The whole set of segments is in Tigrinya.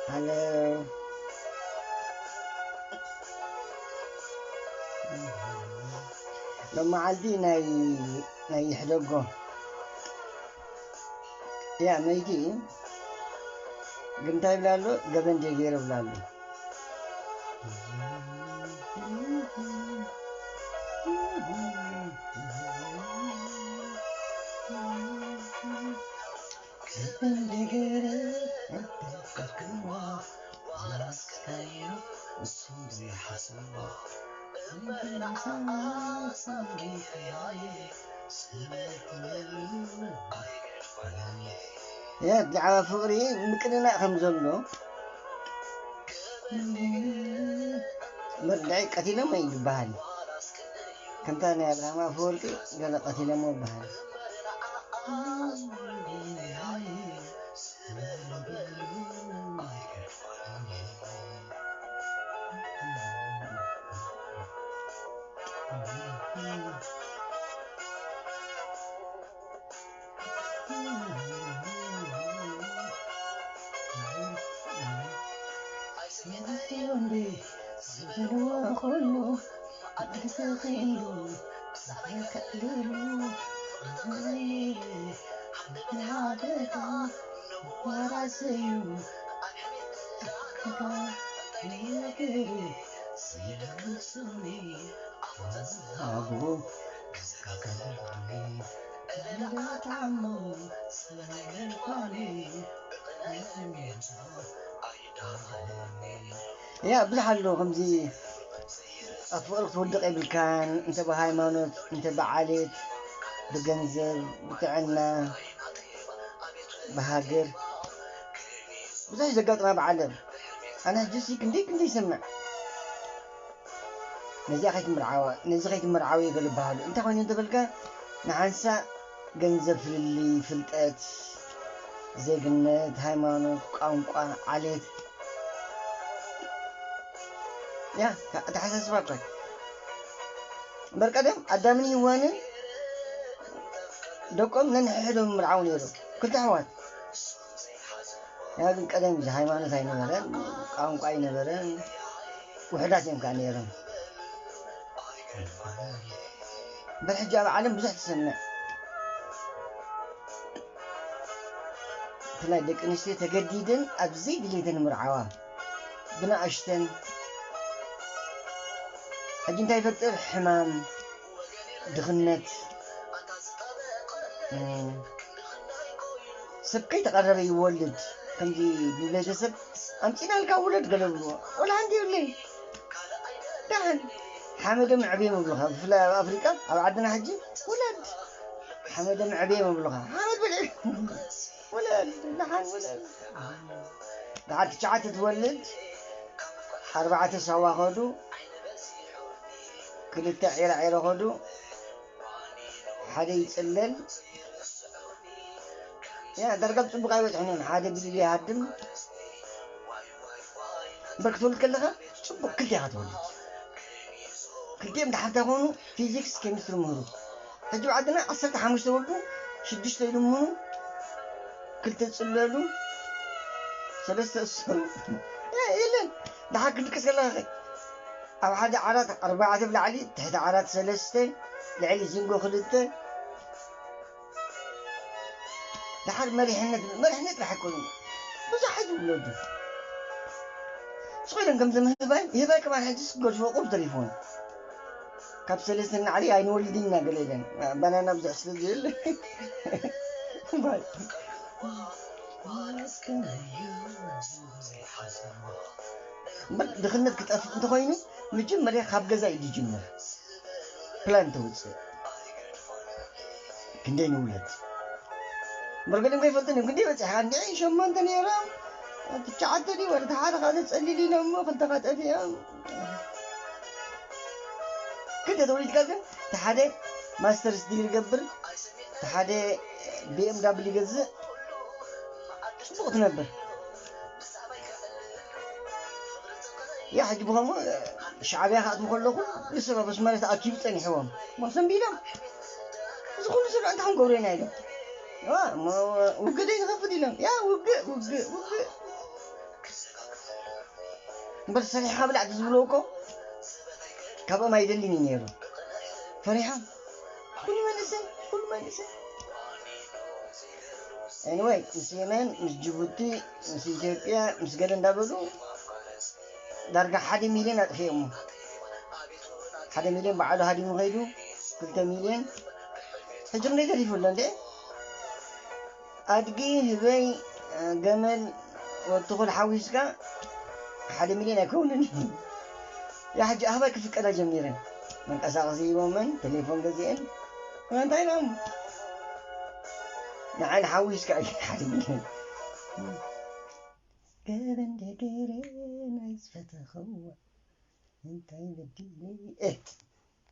ሃሎ። ሎመዓልቲ ናይ ናይ ይሕደጎ ያ መይቲ ግን እንታይ ይብላ ኣሎ? ገበን ደይ ገይረ ይብላ ኣሎ። ገበን ደይ ገይረ ያ ብዛዕባ ፍቕሪ ምቅንናእ ከም ዘሎ መርድዒ ቀቲሎሞ እዩ ዝበሃል። ከምታ ናይ ኣብርሃም ኣፈወርቂ ገለ ቀቲሎሞ ይበሃል። ያ ብዙሕ ኣሎ ከምዚ ኣብ ፍቕሪ ክትወድቕ የብልካን፣ እንተ ብሃይማኖት፣ እንተ ብዓሌት፣ ብገንዘብ፣ ብጥዕና፣ ብሃገር፣ ብዙሕ ዘጋጥማ ብዓለም። ኣነ ሕጂ ሲ ክንደይ ክንደይ ይሰምዕ። ነዚኣ ከይትምርዓዋ፣ ነዚ ከይትምርዓዊ ገለ ይበሃሉ። እንታይ ኮይኑ እንተበልካ፣ ንሓንሳእ ገንዘብ ፍልልይ፣ ፍልጠት፣ ዜግነት፣ ሃይማኖት፣ ቋንቋ፣ ዓሌት፣ ያ፣ ኣተሓሳስባ እኮ እዩ። እምበር ቀደም ኣዳምን ሄዋንን ደቆም ነንሕድሕዶም ይምርዓዉ ነይሮም። ክልተ ኣሕዋት። ያ ግን ቀደም እዚ ሃይማኖት ኣይነበረን፣ ቋንቋ ኣይነበረን፣ ውሑዳት እዮም ከዓ ነይሮም። እምበር ሕጂ ኣብ ዓለም ብዙሕ ትሰምዕ። ብፍላይ ደቂ ኣንስትዮ ተገዲደን ኣብ ዘይድሌተን ይምርዓዋ። ብንኣሽተን። ሕጂ እንታይ ይፈጥር? ሕማም፣ ድኽነት። እም፣ ሰብ ከይተቐረበ ይወልድ። ከምዚ ብቤተሰብ ኣምፂናልካ ውለድ ገለ ብልዎ። ወላ ሓንቲ የብለይ። ደሓን ሓመደ መዕብዮም ይብሉኻ። ብፍላይ ኣብ ኣፍሪቃ፣ ኣብ ዓድና ሕጂ ውለድ። ሓመደ መዕብዮም ይብሉኻ። ሓመድ በልዕ። ውለድ፣ ደሓን ውለድ። ደሓን ትሽዓተ ትወልድ፣ ኣርባዕተ ሳዋ ኸዱ፣ ክልተ ዒራ ዒረ ኸዱ፣ ሓደ ይጽለል። ያ፣ ዳርጋ ብጽቡቕ ኣይበጽሑን እዮም። ሓደ ብልል ይሃድም። እምበር ክትወልድ ከለኻ ጽቡቕ ክልተ ኢኻ ትወልድ። ክልቲኦም ደሓር እንታይ ኮኑ? ፊዚክስ፣ ኬሚስትሪ ምህሩ። ሕጂ ኣብ ዓድና ዓሰርተ ሓሙሽተ ወልዱ፣ ሽዱሽተ ይልምኑ፣ ክልተ ይጽለሉ፣ ሰለስተ ይእሰሩ። እ፣ የለን። ደሓር ክድቅስ ከለኻ ኸ? ኣብ ሓደ ዓራት ኣርባዕተ ብላዕሊ፣ ትሕቲ ዓራት ሰለስተ፣ ልዕሊ ዚንጎ ክልተ። ደሓር መሪሕነት፣ መሪሕነት ጥራሕ ኣይኮኑን። ብዙሓት ይውለዱ። ስቕ ኢለን ከምዚ ምህባይ፣ ይህባይ ከማን ሕጂ ስገድፎ ቁብ ተሪፎን። ካብ ሰለስተ ንላዕሊ ኣይንወልድን ኢና ገለ ኢለን። ባናና ብዙሕ ስለ ዘይብለ። እምበር ድኽነት ክጠፍእ እንተኾይኑ፣ መጀመርያ ካብ ገዛ እዩ ዝጅምር። ፕላን ተውፅእ። ክንደይ ንውለድ? እምበር ገሊኦም ከይፈልጡን እዮም። ክንደይ በፂሕካ? እንድዒ ሸሞንተ ነይሮም፣ ትሽዓተ ድዩ? ወላ እቲ ሓደ ከዓ ተፀሊሉ ኢሎም እሞ ክልተ ከዓ ጠፊኦም። ክንደ ተወሊድካ ግን፣ እቲ ሓደ ማስተርስ ዲግሪ ይገብር፣ እቲ ሓደ ቢ ኤም ዳብል ይገዝእ፣ ጽቡቕ ትነብር። ያ ሕጂ ብኸምኡ ሻዕብያ ክኣትዉ ከለኹ ንሰብ ኣብ ኣስመራ ተኣኪቡ ጸኒሕዎም። ሞ ሰንቢዶም። እዚ ኩሉ ስርዕ እንታይ ክንገብሮ ኢና ኢሎም። ዋ፣ ሞ ውግእ ዶ ይንኸፍት ኢሎም። ያ ውግእ፣ ውግእ፣ ውግእ። እምበር ሰሪሕኻ ብላዕ ዝብልዎ እኮ ካብኦም ኣይደልን እዩ ነይሩ። ፈሪሖም ኩሉ መንእሰይ ኩሉ መንእሰይ። Anyway፣ ምስ የመን ምስ ጅቡቲ ምስ ኢትዮጵያ ምስ ገለ እንዳበሉ ዳርጋ ሓደ ሚልዮን ኣጥፊኦሞ። ሓደ ሚልዮን በዓሉ ሃዲሙ ከይዱ። ክልተ ሚልዮን ሕጂ ክንደይ ተሪፉ ኣሎ እንዴ? ኣድጊ፣ ህበይ፣ ገመል፣ ወትኹል ሓዊስካ ሓደ ሚልዮን ኣይከውንን። ያ ሕጂ ኣህባይ ክፍቀዳ ጀሚረን። መንቀሳቐሲ ሂቦመን፣ ቴሌፎን ገዚአን። እንታይ ኢሎም? ንዓይ ሓዊስካ እዩ ሓደ ሚልዮን። ገበን ደገረ ናይ ዝፈተኸዎ እንታይ በዲለ? እ፣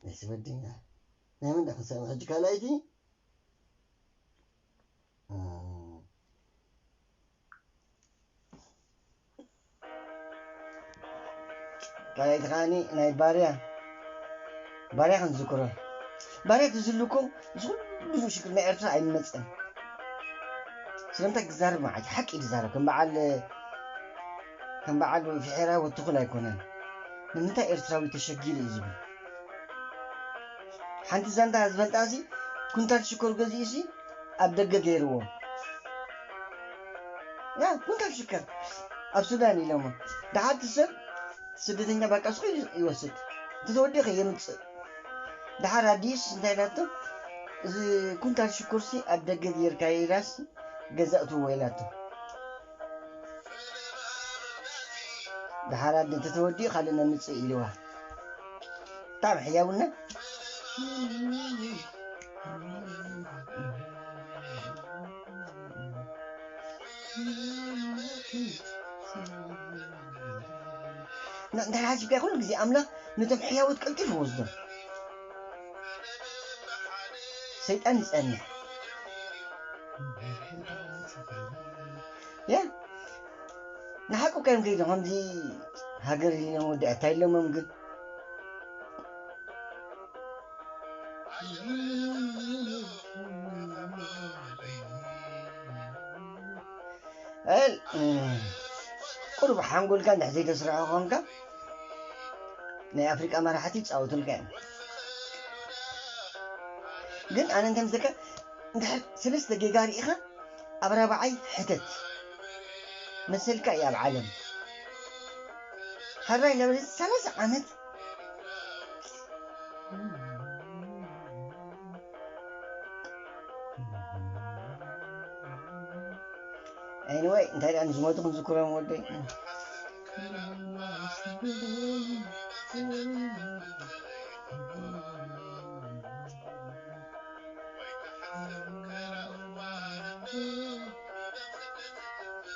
ነዚ ወዲና። ናይ መን ደኣ ክንሰምዕ ሕጂ ካልኣይቲ? እም፣ ካልኣይቲ ከዓኒ ናይ ባርያ፣ ባርያ ክንዝክሮ። ባርያ ትዝሉ እኮ እዚ ኩሉ ሽግር ናይ ኤርትራ ኣይመጽን። ስለምንታይ ክዛረብ መዓት ሓቂ እዩ ዝዛረብ። ከም በዓል፣ ከም በዓል ፊሒራ ወትኹል ኣይኮነን። ንምንታይ ኤርትራዊ ተሸጊሩ እዩ ዝብል? ሓንቲ ዛንታ ዝፈልጣ ሲ ኩንታል ሽኮር ገዚኡ ሲ ኣብ ደገ ገይርዎ። ያ ኩንታል ሽከር ኣብ ሱዳን ኢሎሞ። ደሓር እቲ ሰብ ስደተኛ ባቃ ስኮ ይወስድ። እንተተወዲኡ ከየምጽእ። ደሓር ኣዲስ እንታይ ኢላቶ? እዚ ኩንታል ሽኮር ሲ ኣብ ደገ ገይርካ ኢላስ ገዛእትዎ ኢላቶ። ደሓር ኣደ እንተተወዲኡ ካልእ ነምጽእ ኢልዋ። ብጣዕሚ ሕያውነት። እንታይ ሓሲብካ ኩሉ ግዜ ኣምላኽ ነቶም ሕያዎት ቀልጢፉ ወስዶም። ሰይጣን ይጸንሕ። ያ ንሓቁ ከዮም ከይዱ ከምዚ ሃገር ኢሎም ወዲ ኣታይ ኢሎሞም ግን እል ቁሩብ ሓንጎልካ እንድሕር ዘይተስርዖ ኮንካ ናይ ኣፍሪቃ መራሕቲ ይጻወቱልካ እዮም። ግን ኣነ እንተ ምስለካ እንድሕር ሰለስተ ጌጋ ርኢኻ ኣብ ራብዓይ ሕተት መሰልካ እዩ ኣብ ዓለም። ሕራይ ለበለ ሰላሳ ዓመት Anyway እንታይ ደኣ ንዝሞቱ ክንዝክሮም ወደይ።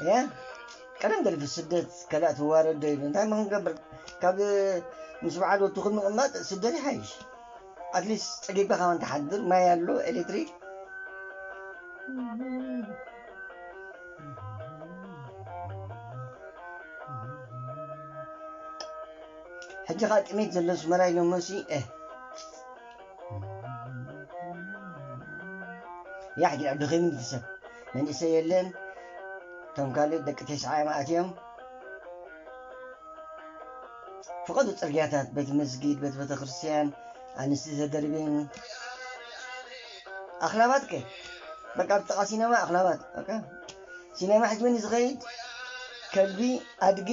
ያ ቀደም ገለ ስደት ከላእ ትዋረድ ዶ ይብል እንታይ ምን ገብር ካብ ምስ በዓል ወትኹል ምቕማጥ ስደት ይሓይሽ። ኣትሊስት ጸጊብካ ካባን ትሓድር ማይ ኣሎ ኤሌክትሪክ። ሕጂ ኸዓ ጥሜት ዘሎ ኣስመራ ኢሎሞ ሲ እ ያ ሕጂ ኣብ ደኺሙ ንትሰብ መንእሰይ የለን። እቶም ካልእ ደቂ ተስዓ እዮም ኣትዮም። ፍቐዱ ጽርግያታት ቤት መስጊድ ቤት ቤተክርስትያን ኣንስቲ ተደርብየን ኣኽላባት ከ በቃ ኣብ ጥቓ ሲነማ ኣኽላባት በቃ ሲነማ ሕጂ መን እዩ ዝኸይድ ከልቢ ኣድጊ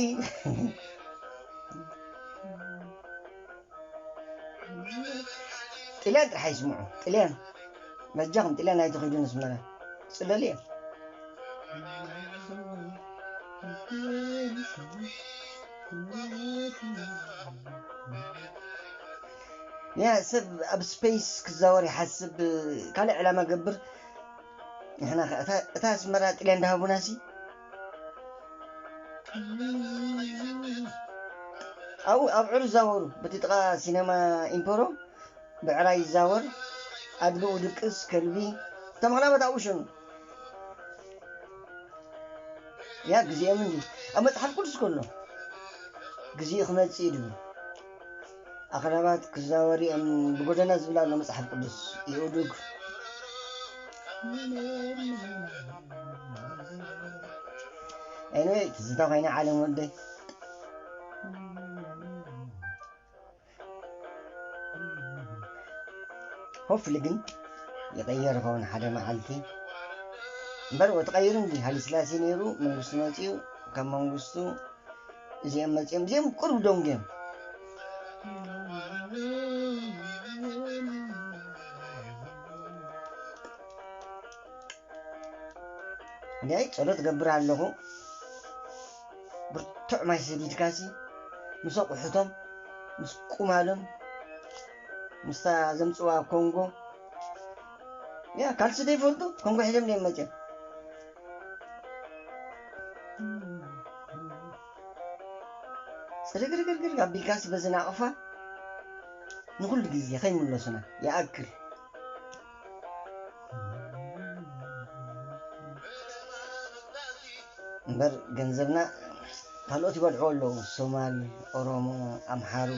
ጥልያን ጥራሕ ይስምዑ ጥልያን መጃኹም ጥልያን ኣይትኸይዱ ነስመራ ጽለል እዮም ያ ሰብ ኣብ ስፔስ ክዛወር ይሓስብ ካልእ ዕላማ ገብር ንሕና እታ ኣስመራ ጥልያን ዳሃቡናሲ ኣብኡ ኣብዑር ይዛወሩ በቲ ጥቓ ሲነማ ኢምፖሮ ብዕራይ ይዛወር ኣድግኡ ድቅስ ከልቢ እቶም ኣኽላባት ኣብኡ ሸኑ ያ ግዜኦም እንዲ ኣብ መጽሓፍ ቅዱስ ከሎ ግዜኡ ክመጽእ እዩ ድብል ኣኽላባት ክዛወር እዮም ብጎደና ዝብል ኣሎ መጽሓፍ ቅዱስ ይኡዱግ Anyway ትዝታ ኮይና ዓለም ወደይ ሆፍሊ ግን ይቐየር ይኸውን ሓደ መዓልቲ። እምበር ወ ተቐይሩ እንዲ ሃይለስላሴ ነይሩ፣ መንግስቱ መፂኡ፣ ካብ መንግስቱ እዚኦም መፂኦም፣ እዚኦም ቁሩብ ደንጉዮም። እንዲያይ ጸሎት ገብር ኣለኹ። ብርቱዕ ማይ ሰዲድካሲ ምስ ኣቑሑቶም፣ ምስ ቁማሎም፣ ምስታ ዘምጽዋ ኮንጎ፣ ያ ካልሲ ዘይፈልጡ ኮንጎ ሒዞም እዮም መጺኦም። ጽርግርግርግር ኣቢልካሲ በዚ ናቕፋ ንኹሉ ግዜ ከይምለሱና ይኣክል። እምበር ገንዘብና ካልኦት ይበልዕዎ ኣለዉ። ሶማል፣ ኦሮሞ፣ ኣምሓሩ።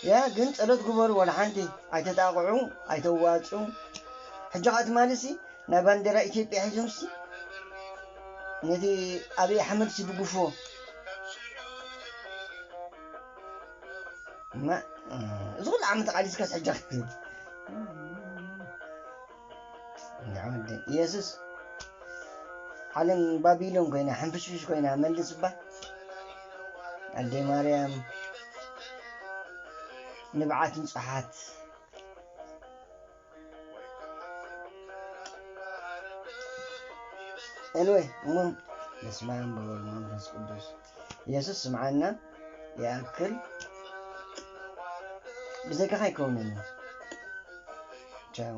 ያ ግን ጸሎት ግበሩ፣ ወላ ሓንቲ ኣይተጣቕዑ፣ ኣይተዋጹ። ሕጂ ኸኣ ትማልሲ ናይ ባንዴራ ኢትዮጵያ ሒዞምሲ ነቲ ኣብይ ኣሕመድሲ ድግፍዎ። እማ፣ እዚ ኩሉ ዓመት ቃሊስካስ ሕጂ ክትብል? እንዳ ወዲ ኢየሱስ፣ ዓለም ባቢሎን ኮይና፣ ሕንፍሽፍሽ ኮይና፣ መልስ እባ። ኣደይ ማርያም፣ ንብዓት ንጹሓት። ኤንወይ፣ እሞ በስመ ኣብ ወወልድ ወመንፈስ ቅዱስ። ኢየሱስ ስምዓና ይኣክል። ብዘይካኻ ኣይከውንን እዩ። ቻው።